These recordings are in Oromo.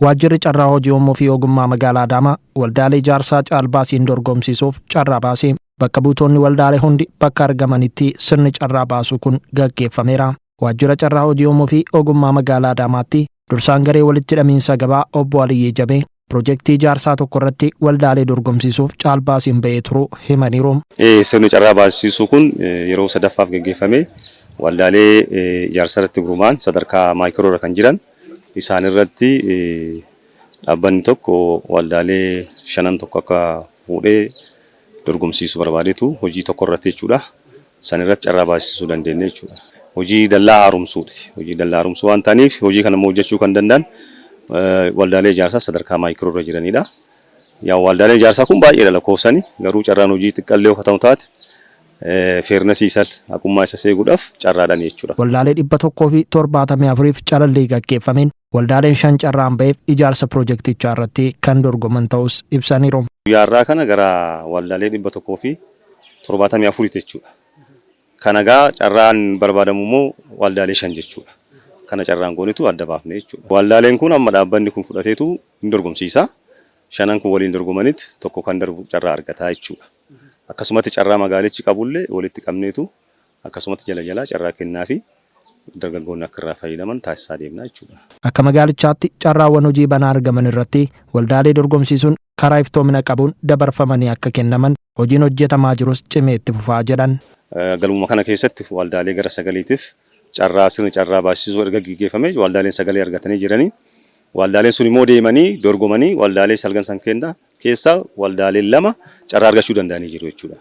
Waajjirri Carraa Hojii Uumuu fi Ogummaa Magaalaa Adaamaa waldaalee ijaarsaa caalbaasiin dorgomsiisuuf carraa baase. Bakka buutonni waldaalee hundi bakka argamanitti sirni carraa baasuu kun gaggeeffameera. Waajjira Carraa Hojii Uumuu fi Ogummaa Magaalaa Adaamaatti dursaan garee walitti hidhamiinsa gabaa Obbo Aliyyii Jabee pirojektii ijaarsaa tokko irratti waldaalee dorgomsiisuuf caalbaasiin ba'ee turuu himaniiru. Sirni carraa baasisuu kun yeroo sadaffaaf gaggeeffame. Waldaalee ijaarsa irratti gurmaa'an sadarkaa maayikiroo irra kan jiran isaan irratti dhaabbanni tokko waldaalee shanan tokko akka fuudhee dorgomsiisu barbaadeetu hojii tokko irratti jechuudha. San irratti carraa baasisuu dandeenye jechuudha. Hojii dallaa haaromsuuti. Hojii dallaa haaromsuu waan ta'aniif hojii kana immoo hojjechuu kan danda'an waldaalee ijaarsaa sadarkaa maayikiroo irra jiranidha. Yaa waldaaleen ijaarsaa kun baay'eedha lakkoofsani, garuu carraan hojii xiqqallee yoo ta'u taate, fairness isaas, haqummaa isas eeguudhaaf carraadhaan jechuudha. Waldaalee 174f calallii gaggeeffameen waldaaleen shan carraan ba'eef ijaarsa pirojektichaa irratti kan dorgoman ta'us ibsaniiru. Guyyaa har'aa kana gara waldaalee 174ti jechuudha. Kana gaa carraan barbaadamu immoo waldaalee shan jechuudha. Kana carraan goonetu adda baafne jechuudha. Waldaaleen kun amma dhaabbanni kun fudhateetu hin dorgomsiisa. Shanan kun waliin dorgomanitti tokko kan darbu carraa argataa jechuudha. Akkasumatti carraa magaalichi qabullee walitti qabneetu akkasumatti jala jalaa carraa kennaa fi dargaggoonni akka irraa fayyadaman taasisaa deemna jechuudha. Akka magaalichaatti carraawwan hojii banaa argaman irratti waldaalee dorgomsiisuun karaa iftoomina qabuun dabarfamanii akka kennaman hojiin hojjetamaa jirus cimee itti fufaa jedhan. Galmuma kana keessatti waldaalee gara sagaliitiif carraa sirni carraa baasisuu erga gaggeeffame waldaaleen sagalee argatanii jiranii. Waldaaleen sun immoo deemanii dorgomanii waldaalee salgan san kenna keessaa waldaaleen lama carraa argachuu danda'anii jiru jechuudha.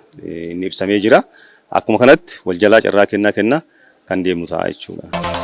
Inni ibsamee jira. Akkuma kanatti wal jalaa carraa kennaa kennaa kan deemu ta'a jechuudha.